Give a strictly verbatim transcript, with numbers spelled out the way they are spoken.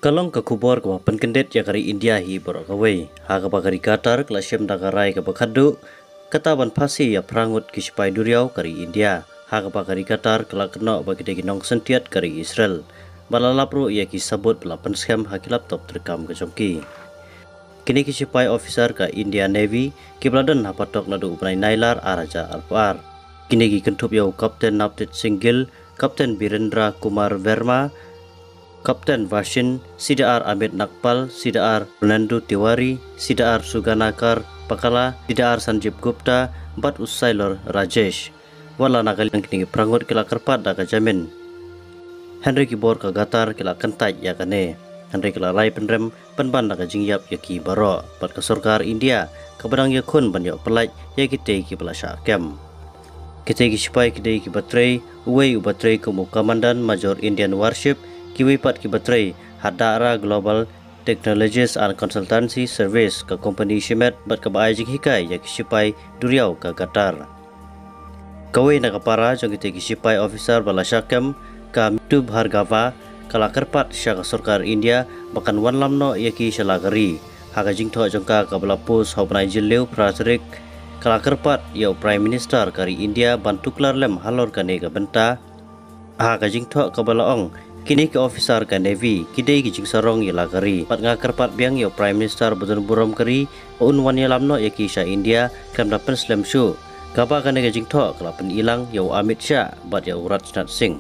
Ka long ka khubor kaba pynkyndit ïa ka ri India hi baroh kawei. Ha kaba ka ri Qatar ka la shim da ka rai kaba khatduh, kata ban phasi ïa phra ngut ki shipai duriaw ka ri India. Ha kaba ka ri Qatar ka la kynnoh ba ki dei ki nongsyntiat ka ri Israel. Ba la lap ruh ïa ki sabut ba la pynskhem ha ki laptop treikam ka jong ki. Kine ki shipai officer ka India Navy kiba la don ha patok naduh u bnai Nailar ar hajar arphew ar. Kine ki kynthup ïa u Captain Navdeep Singh Gill, Captain Birendra Kumar Verma, Captain Vashin, C D R Amit Nagpal, C D R Purnendu Tiwari, C D R Suganakar Pakala, C D R Sanjeev Gupta, bad u Sailor Rajesh. Wat la na ka liang kine ki phra ngut ki la kyrpad da ka jamin. Hynrei ki bor ka Qatar ki la kyntait ïa kane. Hynrei ki la rai pynrem pynban da ka jingïap ïa ki baroh. Bad ka sorkar India kaba dang ïakhun ban ïoh pyllait ïa kitei kiba la shah kem. Kitei ki shipai ki dei kiba trei, uwei uba trei kum u Commandant Major Indian Warship, kiwei pat kiba trei ha Dara Global Technologies and Consultancy Service, ka kompani shimet bad kaba ai jinghikai ïa ki shipai duriaw ka Qatar. Kawei na ka para jong kitei ki shipai officer ba la shah kem, ka Mitu Bhargava, ka la kyrpad sha ka sorkar India ba kan wanlam noh ïa ki sha la ka ri. Ha ka jingthoh jong ka kaba la post ha u bnai Jylliew phra tarik, ka la kyrpad ïa u Prime Minister ka ri India ban tuklar lem halor kane ka bynta. Ha ka jingthoh kaba la ong, kine ki officer ka Navy ki dei ki jingsarong ïa la ka ri. Bad nga kyrpad biang ïa u Prime Minister ba don burom ka ri ba un wan ïalam noh ïa ki sha India khlem da pynslem shuh. Kaba kane ka jingthoh ka la pynilang ïa u Amit Shah bad ïa u Rajnath Singh.